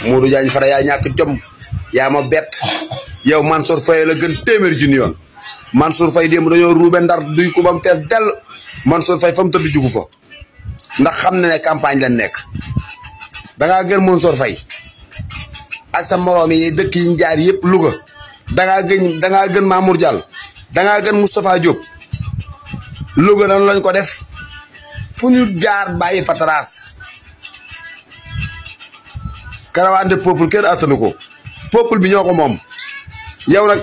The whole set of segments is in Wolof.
Modou Diagne Fada yaa ñàkk jom yaa ma bett yow Mansour Faye la gën téeméeri junni yoon Mansour Faye démb dañoo ruube ndar duy ko ba mu fees dell Mansour Faye fa mu tëdd jugu fa ndax xam na ne campagne lañ nekk dangaa gën Mansour Faye ak sa moroom yi dëkk yi ñu jaar yëpp Louga dangaa gën Mamour Diallo dangaa gën Moustapha Diop Louga nan lañ ko def fu ñu jaar bàyyi fataraas caravane de peuple kenn attanu ko peuple bi ñoo ko moom yow nag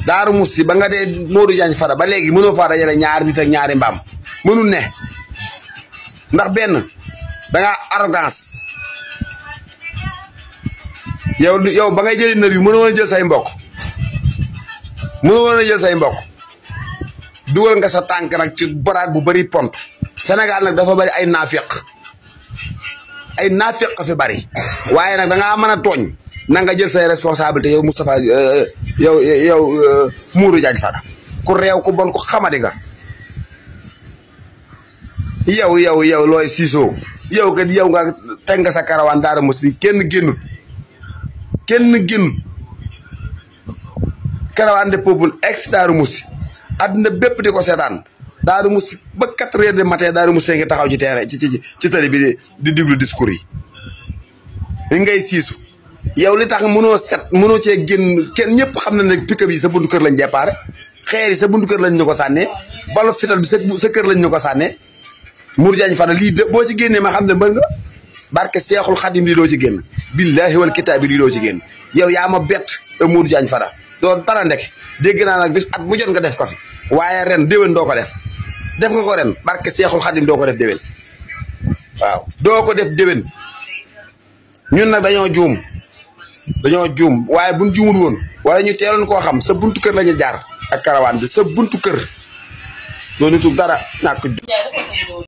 Daaru Musti ba nga dee Modou Diagne Fada ba léegi mënoo faa dajale ñaari nit ak ñaari mbaam mënul ne ndax benn dangaa arrogance yow ba ngay jëli nër yu mënoo woon a jël say mbokk mënoo woon a jël say mbokk dugal nga sa tànk nag ci baraag bu bëri pont Sénégal nag dafa bëri ay naafiq fi bëri waaye nag dangaa mën a tooñ na nga jël say responsabilité yow Moustapha yow Modou Diagne Fada ku réew ku bon ku xamadi nga yow looy siisoo yow kat yow nga teg nga sa karawaan Daaru Musti kenn génnut caravane de peuple ex Daaru Musti àdduna bépp di ko seetaan Daaru Musti ba 4 heures du matin Daaru Musti nga taxaw ci terrain ci tali bi di diglu discours yi ngay siisu yow li tax mënoo cee génn kenn ñëpp xam na ne pick-up yi sa buntu kër lañ déparé xeer yi sa buntu kër lañ ñu ko sànnee balu fital bi sa kër lañ ñu ko sànnee Modou Diagne Fada lii boo ci génnee ma xam ne mbër nga barke Seexul Xadim lii doo ci génn billahi wal kitaabi lii doo ci génn yow yaa ma bett Modou Diagne Fada doo dara ndeke dégg naa nag bis at mu jot nga def ko fi waaye ren déwén doo ko def nga ko ren barke Seexul Xadim doo ko def déwén waaw doo ko def déwén ñun nag dañoo juum waaye buñ juumul woon wala ñu teeloon koo xam sa buntu kër la ñu jaar ak karawaan bi sa buntu kër doo nitu dara ñàkk